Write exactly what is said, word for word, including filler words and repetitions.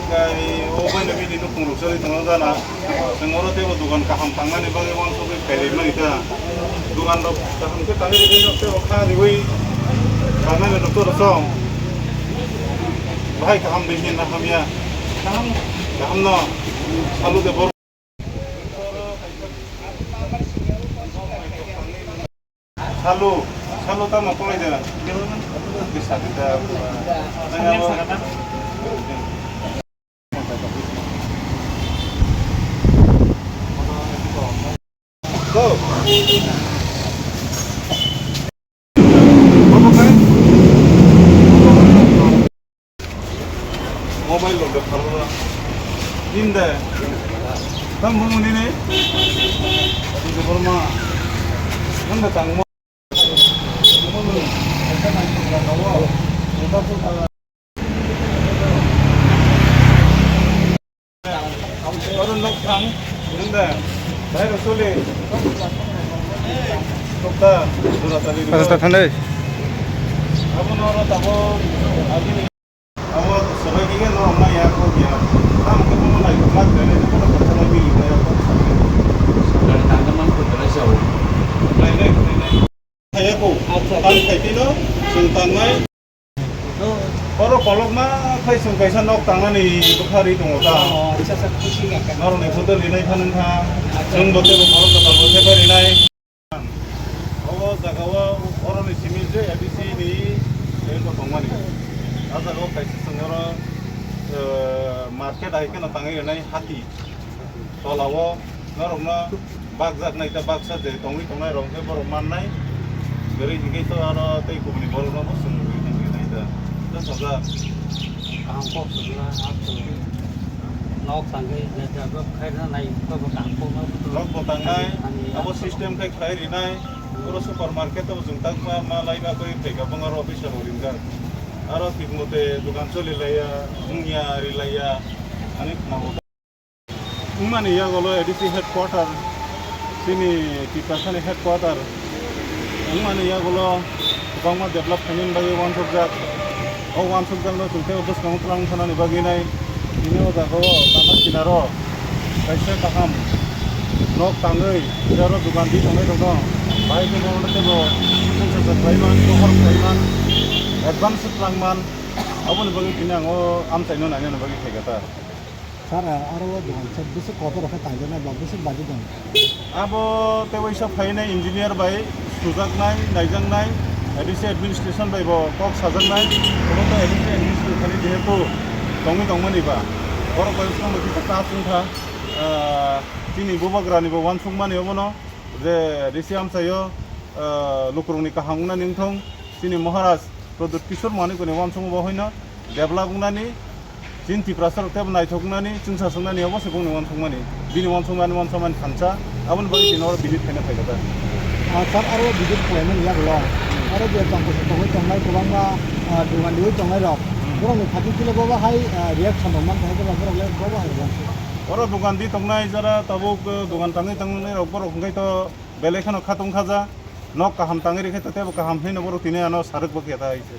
Kai o bai no bini nukhung rok chari tongo jana. Chwng oro teibo dogan kaham tangnani bagwi uansugwi khailai mani ta. Dogan rok kaham khe tangwi rwgwi nok teibo kha riwi tangnani rok toro song. Bahai kaham de hinna hamya. Kaham, kaham no. Salu de bor. Salu, salu tamo kolai da. Bisa kita. Mobile lo de phalna. Din de. Tam bumuni ne? Adi de borma. Nang da tang mo. Oro nok thang, nung da, bahai rok soli. Tokta, jora tali rok. Acha, ta thanai. Abo no oro tabo, agini. Abo sobai khe no ma ya ko ya. Tam ko no nai ko ma ko ne ko ko ko bili ko ya ko. Dan tangman ko dala jao. Nai, nai, nai, nai. Kaya ko. Acha. Tam khai tino, sung tangnai. Oro kolokma khai chwng kaisa nok tangnani bwkha ri tongo ta. Oh, acha, acha, khusi ya ka. Norokni photo rinai pha nung kha. Acha. Chwng bo teibo borok kwtal bo thepai rinai. O jaga o oroni simi je A D C ni tei bo tongmani. A jaga o kaisa chwng oro, eh, market hai kheno tangwi rinai hati. Tola o norokno bakjak nai ta baksa je tongwi tongnai rok khe borok mannai. Bwrwi hwnkhe to aro tei kubuni borok no bo chwng rwgwi tongwi nai ta. Ta sajak. Kaham kok swnna hap to. Nok tangwi neta bo khairna nai ko bo kaham kok ma bo to. Nok bo tangnai, ani, ani abo ani system khai khlai rinai. Oro supermarket o jwng tak ma, ma lai ba koi thai ka bang aro officer o ringjak. Aro thik mote dogan choli laiya, wngya ri laiya. Ani khna bo. Wngmani yagulo A D C headquarter, chini Tiprasani headquarter wngmani yagulo kwbangma develop khaimani bagwi uansukjak. O uansukjakno chwng teibo bwskango twlang thanani bagwi nai tini o jagao lama kinaro kaisa kaham nok tangwi, jaro dogan di tongnai rokno bahai khe bono teibo chwngsacha khlaiman, pohor khlaiman, advance twlangman, aboni bagwi tini ang o amchaino nainani bagwi phaikha ta. Sir, aro o dogan se bwswk kotor khe tangjaknai ba bwswk baji tong? Abo tei waisa phainai engineer bai sujaknai, naijaknai, A D C administration bai bo kok sajaknai, obo to A D C administration thani jehetu tongwi tongmani ba. Borok bai swkang bai kisa ta chwngkha, ah, chini bubagrani bo uansukmani obono je A D C amchaio, ah, lukurokni kaham wngnani wngthong, chini Maharaj Pradyut Kishore Manikni uansukma bo hoino develop wngnani, chini Tiprasa rok teibo naithok wngnani, chwngsa swngnani obo se bongni uansukmani. Bini uansukmani uansukmani thansa, aboni bagwi chini oro visit khaina phaikha ta. Ah, sir, aro visit khlaimani yagulo, aro je tongkol se tongwi tongnai kwbangma, ah, dogan riwi tongnai rok, hmm, borokni phating philo bobo hai, ah, reaction rok mankha, hai borok le bobo hai reaction. Oro dogan di tongnai jara tabuk, eh, dogan tangwi tongnai rok borok hwnkhe to belai kheno khatong khaja, nok kaham tangwi rikhe to teibo kaham hwnwi no borok tini ano sarwk bo khe ta hai se.